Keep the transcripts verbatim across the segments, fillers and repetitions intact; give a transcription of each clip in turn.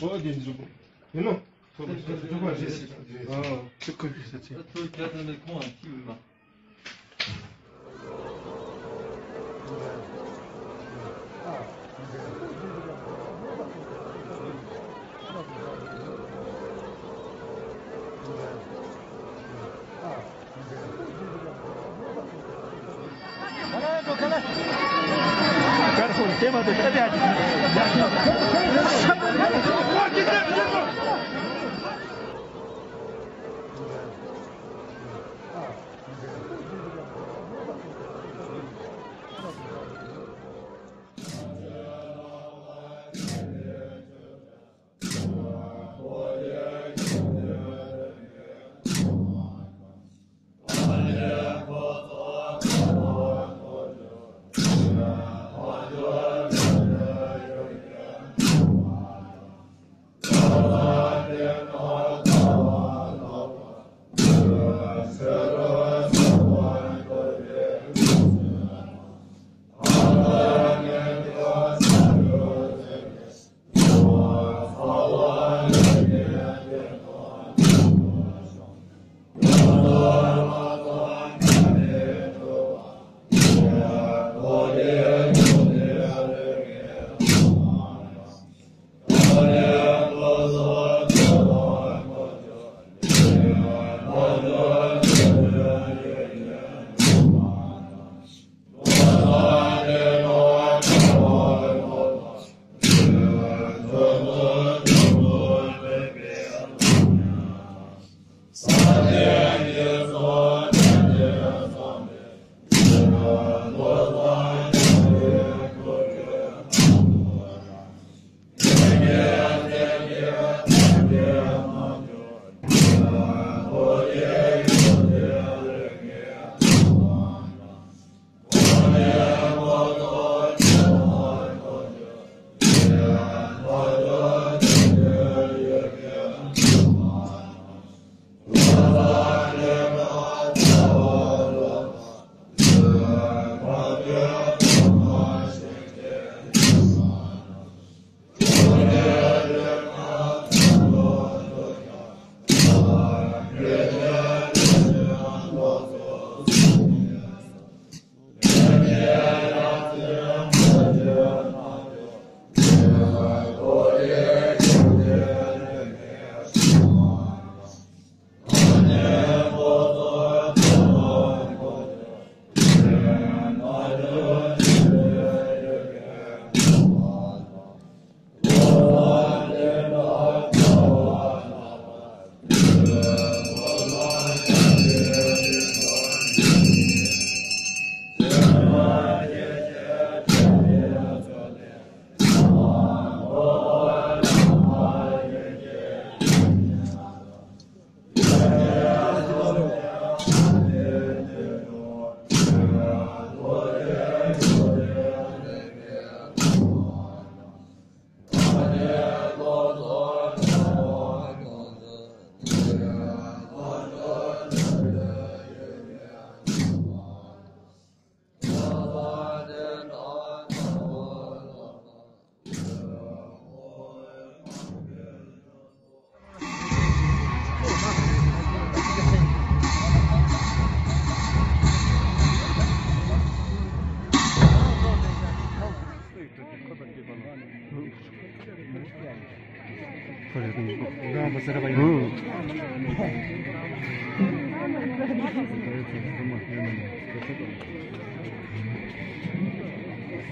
ཨོ་དེ་འཛུགས་ཡིན་ནོ། ཐོག་ཐོག་ཐོག་རེད་ཟེར། ཨོ་ཅི་ཁོ་ཡིན་ཟེར་ཅི། ཐོག་ཐོག་ཐོག་ནས་ཁོང་ཨ་ཅི་ཡིན་མ།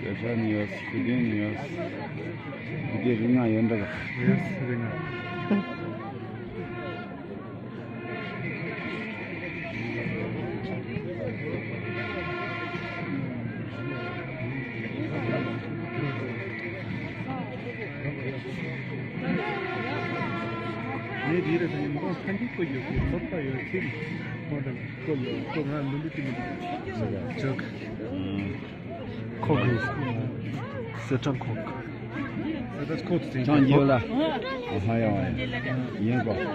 སེ་ཁྲ་ནི་ཡོད། ཞུ་དོན་ནི་ཡོད། ཞུ་དོན་རིགས་ལྔ་ཡོད་འདྲ་ག་ཡོད་རིགས་ལྔ། ངས་འདི་རེད་ད་ཡིན་མོ་ཁ་འདི་ཀོ་ཡོད་ཀོ་ཚོད་ལྟ་ཡོད་ཚིག་མོ་དང་ཀོ་ཡོད་ཀོ་ང་འདི་འདི་ཀི་མི་འདུག་ཅོག་ཁོག་གི་སེ་ཁྲ་ཁོག་སེ་ཁྲ་ཁོག་ཅིང་ཅང་ཡོད་ལ། ཨ་ཧ་ཡ་ཡ་ཡིན་གོ། ཨ།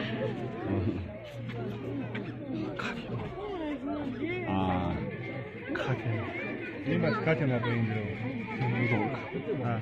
ཁ་ཁྱེར། ཡིན་པ་ཁ་ཁྱེར་མ་པོ་ཡིན་འདུག་ཨ།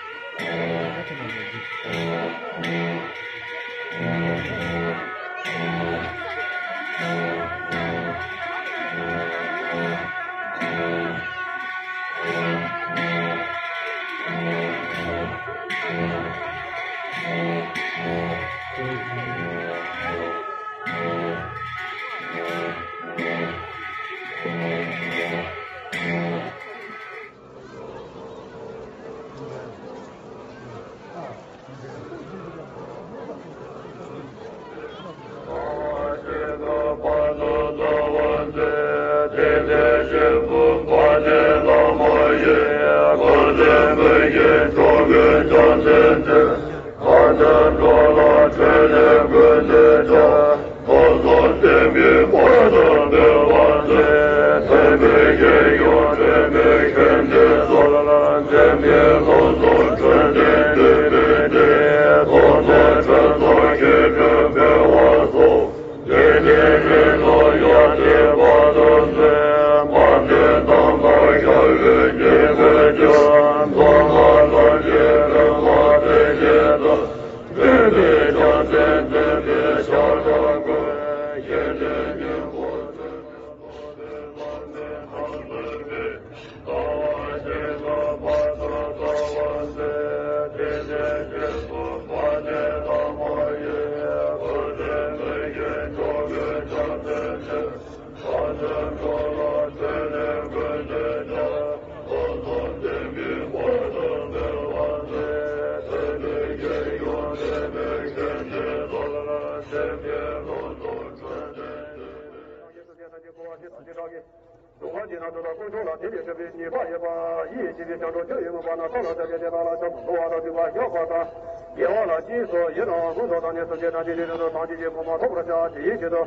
གདུང་བ་ཅན་ན་གྲུབ་པ་དཀོན་མཆོག་ལ་དད་པས་སྤྱོད་པའི་ཉེས་པ་ཡོད་པ་ཡིས་བྱས་པའི་སྐྱབས་འགྲོ་ཆོས་ཡོད་མོད་པ་ན་ཐོབ་ལ་སྐྱབས་ཀྱི་དེ་དག་ལ་སྐྱབས་སུ་འགྲོ་བ་དང་སྡིག་པ་བཤགས་པ་དང་། དགེ་བ་ལ་ཅི་སོགས་ཡིན་ནའང་ཀུན་རྫོབ་དང་ནི་སེམས་ཅན་ཐམས་ཅད་ཀྱི་དོན་དུ་ཐམས་ཅད་ཀྱི་ཕུང་པོ་ཐོབ་པར་བྱ། དེ་ཡི་ཆེད་དུ་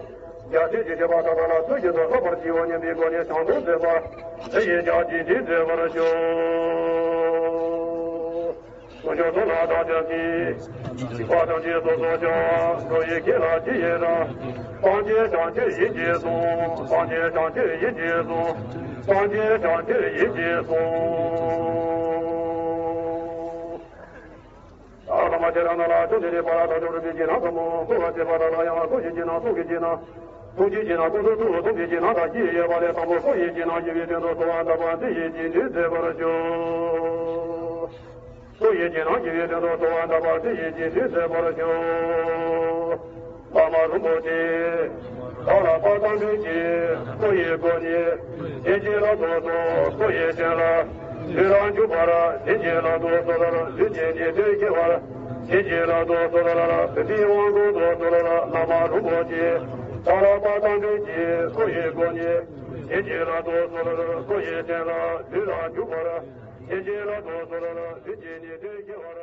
རྒྱལ་སྲས་ཀྱི་བཞེད་པ་དག་དག་ལ་ཚུལ་བཞིན་དུ་སློབ་པར་བགྱིའོ་སྙམ་པའི་སྒོ་ནས་བྱང་སྡོམ་མཛད་པ་འདི་ཡིས་ཀྱང་རྗེས་འདྲེན་མཛད་པར་ཞུ། དཀོན་མཆོག་གསུམ་ལ་བདག་སྐྱབས་མཆི། སྡིག་པ་ཐམས་ཅད་སོ་སོར་བཤགས། འགྲོ་བའི་དགེ་ལ་ཇི་ཡིན་རུང་། སངས་རྒྱས་བྱང་ཆུབ་ཡིད་ཀྱིས་བཟུང་། སངས་རྒྱས་བྱང་ཆུབ་ཡིད་ཀྱིས་བཟུང་། སངས་རྒྱས་བྱང་ཆུབ་ཡིད་ཀྱིས་བཟུང་། ཨ་ལ་མ་ཁྱེད་རང་རྣམས་ལ་ཕྱོགས་བཅུ་ནས་ཕར་ལ་བདག་སྐྱབས་སུ་མཆི་ཞེས་ན་ཚོམ་མོ། འཁོར་བ་ཟད་པ་དག་ལ་ཡང་སུ་ཞིག་མཆི་ན། སུ་གིས་མཆི་ན། ཐུགས་རྗེ་ཅན་ན་ཀུན་རྫོབ་ཐུགས་སུ་ཆུད་པའི་ཕྱིར་ན་དང་བཞི་ཡོད་པ་ལས། དང་པོ་སུ་ཡིས་བགྱིས་ན་བགྱིས་པའི་དོན་དུ་གསོལ་བ་བཏབ་པ་དེ་ཡིས་རྗེས་འདྲེན་མཛད་པར་ཞུ། སུ་ཡིས་བགྱིས་ན་བགྱིས་པའི་དོན་དུ་གསོལ་བ་བཏབ་པ་དེ་ཡིས་རྗེས་འདྲེན་མཛད་པར་ཞུ། བླ་མ་རིན་པོ་ཆེ། བདག་ལ་ཕར་དམ་བཅའ་ཅི། སུ་ཡི་སྒོ་ནས་བྱིན་གྱིས་བརླབ་ཏུ་གསོལ། སུ་ཡི་བྱིན་རླབས་དུས་རང་འཇུག་པར་བྱིན་གྱིས་བརླབ་ཏུ་གསོལ། ལུས་ཅན་ནད་གདོན་སྐྱེ་བར་བྱིན་གྱིས་བརླབ་ཏུ་གསོལ། བདུད་སྡེའི་དབང་བསྐུར་དུ་གསོལ། བླ་མ་རིན་པོ་ཆེ། བདག་ལ་ཕར་དམ་བཅའ་ཅི། སུ་ཡི་སྒོ་ནས་ དེ་རྗེས་ལ་དོ་སོལ་ལ་ཀོ་ཡེ་ཏན་ལ་ལུས་ལ་འཇུག་པར། དེ་རྗེས་ལ་དོ་སོལ་ལ་ལུས་ཀྱི་ནི་དོན་སྐྱེ་བར།